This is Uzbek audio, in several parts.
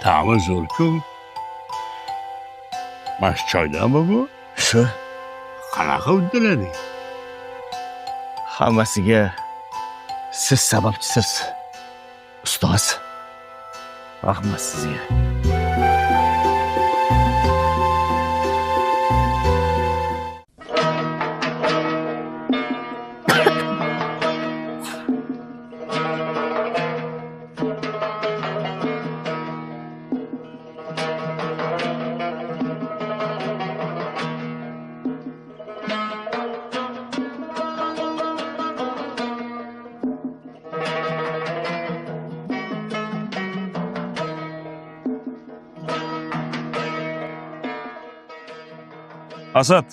Ta'mi zo'r-ku. Mana shu choydanmi bu? Shu. Qanaqa uddalading? Hammasiga siz sababchisiz, ustoz. Rahmat sizga. Asad,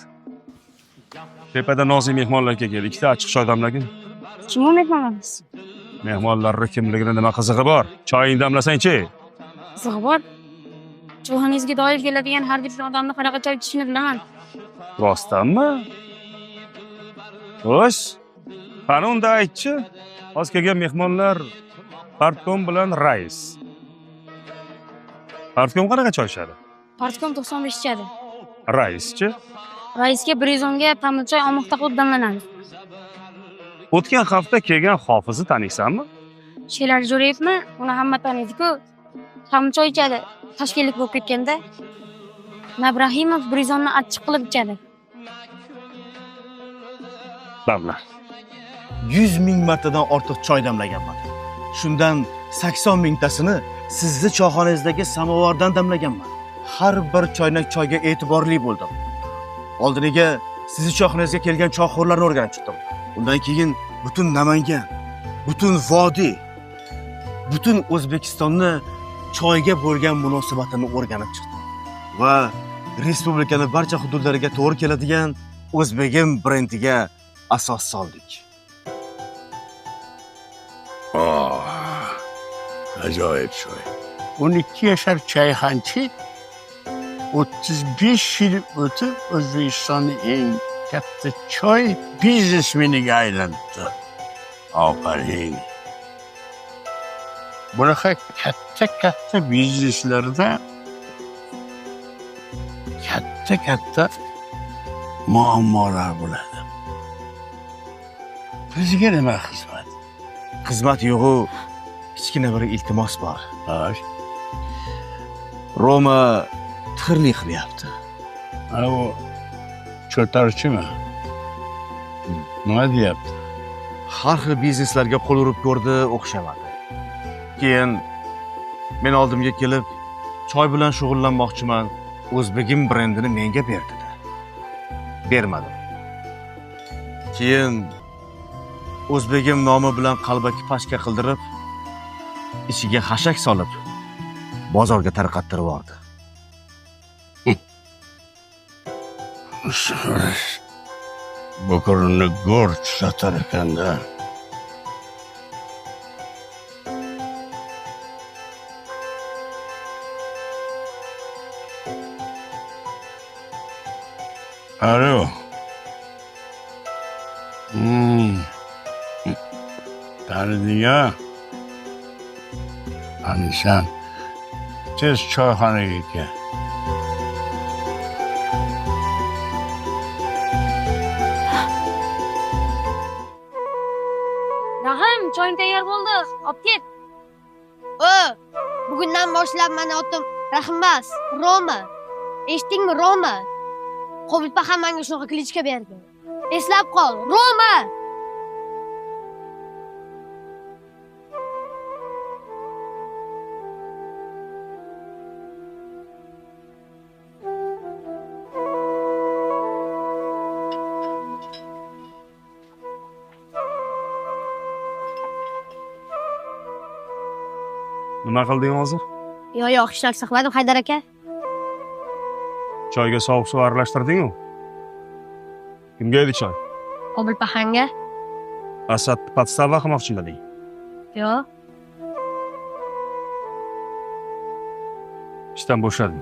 tepada nozik mehmonlar keldi. Ikkita achchiq choy damlagin. Kim u mehmonlarimiz? Mehmonlarning kimligini nima qizig'i bor? Choyingni damlasang-chi. Qizig'i bor. Choyxonangizga doir keladigan har bir odamni qanaqa choy ichishini bilaman. Rostdanmi? Xo'sh. Qani unda aytchi. Hozir kelgan mehmonlar Partkom bilan Rais. Partkom qanaqa choy ichadi? Partkom 95 ichadi. Raischi? Raisga 110 ga pamir choy omoqda qilib damlanadi. O'tgan hafta kelgan Hofizni taniysanmi? Sherali Jo'rayevmi? Uni hamma taniydi-ku. Pamir choy ichadi. Toshkentlik bo'lib ketganda. Nabrahimov 110 ni achchiq qilib ichadi. Damla. 100 ming martadan ortiq choy damlaganman. Shundan 80 mingtasini sizni choyxonangizdagi samovardan damlaganman. Har bir choynak choyga e'tiborli bo'ldim. Oldiniga sizni choyxonangizga kelgan choyxo'rlarni o'rganib chiqdim. Undan keyin butun Namangan, butun vodiy, butun O'zbekistonni choyga bo'lgan munosabatini o'rganib chiqdim. Va respublikani barcha hududlariga to'g'ri keladigan O'zbegim brendiga asos soldik. Oh, ajoyib choy. 12 yashar choyxonchi 35 yil o'tib O'zbekistonning eng katta choy biznesmeniga aylanibdi. Ofarin. Bunaqa katta-katta bizneslarda katta-katta muammolar bo'ladi. Bizga nima xizmat? Xizmat yo'g'u, kichkina bir iltimos bor. Xo'sh. Roma tixirlik qilyapti. Ana u cho'tarchimi? Nima deyapti? Har xil bizneslarga qo'l urib ko'rdi, o'xshamadi. Keyin men oldimga kelib, choy bilan shug'ullanmoqchiman, O'zbegim brendini menga ber dedi. Bermadim. Keyin O'zbegim nomi bilan qalbaki pachka qildirib, ichiga xashak solib, bozorga tarqattirib yubordi. Bukurni go'rt sotar ekanda. Alo. Taniding-a? Taniysan. Tez choyxonaga kel. Rahim, choying tayyor bo'ldi. Olib ket. O, bugundan boshlab meni otim Rahim emas, Roma. Eshitdingmi, Roma? Qobilpa ham menga shunaqa klichka berdi. Eslab qol, Roma! Nima qilding hozir? Yo'q, yo'q, hech narsa qilmadim, Haydar aka. Choyga sovuq suv aralashtirding-ku. Kimga edi choy? Qobilpahanga. Asad podstava qilmoqchimiding? Yo'q. Ishdan bo'shadim.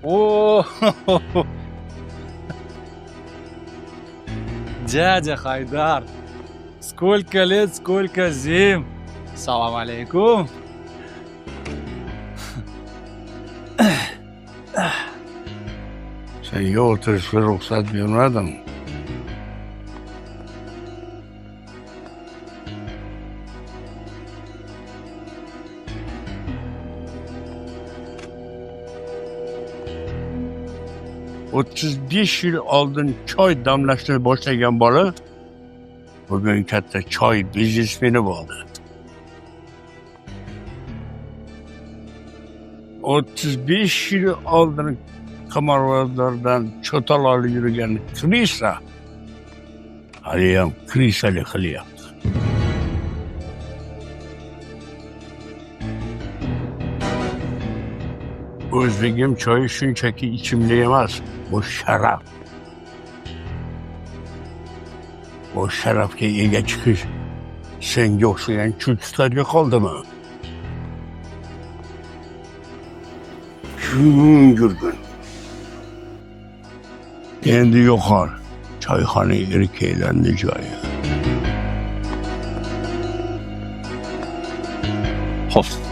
O! Дядя Хайдар. Сколько лет, сколько зим. Салам алейкум. Senga o'tirishga ruxsat bermadim. 35 yil oldin choy damlashni boshlagan bola bugun katta choy biznesmeni bo'ldi. 35 yil oldin qimorvozlardan cho'tal olib yurgan krisa haliyam krisalik qilyapti. O'zbegim choyi shunchaki ichimli emas, bu sharaf. Bu sharafga ega chiqish senga o'xshagan chulchutlarga qoldimi? Kun yurgin. Endi yo'qol choyxona erkaklarning joyi. Xo'p.